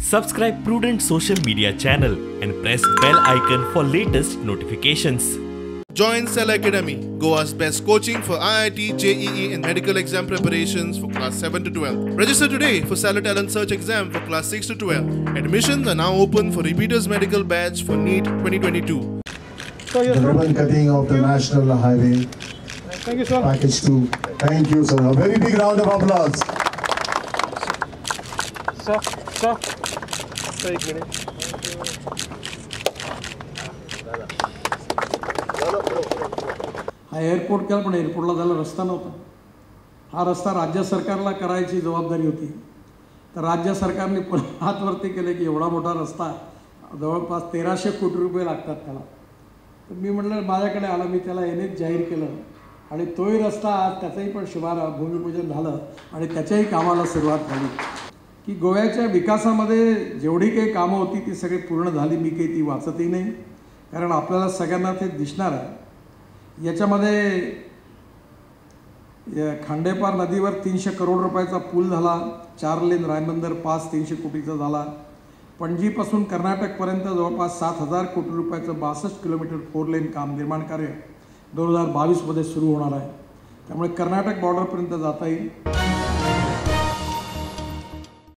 Subscribe Prudent social media channel and press bell icon for latest notifications. Join Cell Academy, Goa's best coaching for IIT, JEE and medical exam preparations for class 7 to 12. Register today for Cellar Talent Search exam for class 6 to 12. Admissions are now open for repeaters medical batch for NEET 2022. So The ribbon cutting of the National Highway. Thank you, sir. Package 2. Thank you, sir. A very big round of applause. Sir, sir. Sir, एक minute. हा airport केला, पण एअरपोर्टला जायला रस्ता नव्हता. हा रस्ता राज्य सरकारला करायची जबाबदारी होती. तर राज्य सरकारने पुन्हा हात वरती केले की एवढा मोठा रस्ता जवळपास 1300 कोटी रुपये लागतात त्याला. तर मी म्हटलं माझ्याकडे आला, मी त्याला एनएच जाहीर केलं आणि तोही रस्ता आज त्याचंही पण शुभारंभ भूमिपूजन झालं आणि त्याच्याही कामाला सुरुवात झाली. की गोव्याच्या विकासामध्ये जेवढी काही कामं होती ती सगळी पूर्ण झाली. मी काही ती वाचतही नाही, कारण आपल्याला सगळ्यांना ते दिसणार आहे. याच्यामध्ये खांडेपार नदीवर 300 करोड रुपयाचा पूल झाला, 4 लेन रायबंदर पास 300 कोटीचा झाला. पणजीपासून कर्नाटकपर्यंत जवळपास 7000 कोटी रुपयाचं 62 किलोमीटर 4 लेन काम निर्माण कार्य 2022मध्ये सुरू होणार आहे. त्यामुळे कर्नाटक बॉर्डरपर्यंत जाता येईल.